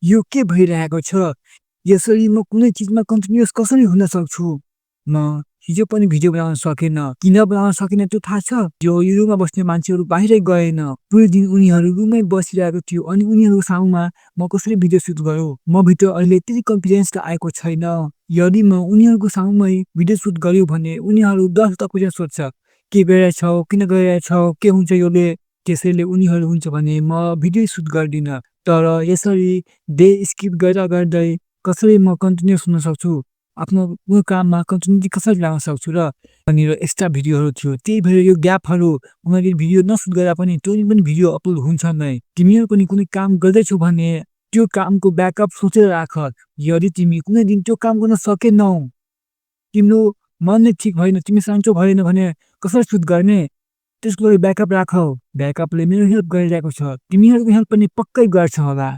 यो के भइरहेको छ? यसरी म कुनै चिजमा कन्टिन्युअस कसरी हुन सक्छु? म हिजो पनि भिडियो बनाउन सकेन। किन बनाउन सकेन त्यो थाहा छ? यो रुममा बस्ने मान्छेहरू बाहिरै गएन। पुरै दिन उनीहरू रुममै बसिरहेको थियो अनि उनीहरूको सामुमा म कसरी भिडियो सुट गरौँ? मभित्र अहिले त्यति कन्फिडेन्स त आएको छैन। यदि म उनीहरूको सामुमै भिडियो सुट गर्यो भने उनीहरू 10 क्वेसन सोध्छ। के गरिरहेछौ? किन गरिरहेछौ? के हुन्छ योले? त्यसैले उनीहरू हुन्छ भने म भिडियो सुट गर्दिनँ। तर यसरी डे स्किप गर्दा कसरी म कन्टिन्युअस हुन सक्छु? आफ्नो कुनै काममा कन्टिन्युटी कसरी ल्याउन सक्छु र यहाँनिर एक्स्ट्रा भिडियोहरू थियो। त्यही भएर यो ग्यापहरू मैले भिडियो नसुट गर्दा पनि त्यो पनि भिडियो अपलोड हुन्छ नै। तिमीहरू पनि कुनै काम गर्दैछौ भने त्यो कामको ब्याकअप सोचेर राख। यदि तिमी कुनै दिन त्यो काम गर्न सकेनौ, तिम्रो मन नै ठिक भएन, तिमी सन्चो भएन भने कसरी सुट गर्ने? त्यसको लागि ब्याकअप राख। ब्याकअपले मेरो हेल्प गरिरहेको छ। तिमीहरूको हेल्प पनि पक्कै गर्छ होला।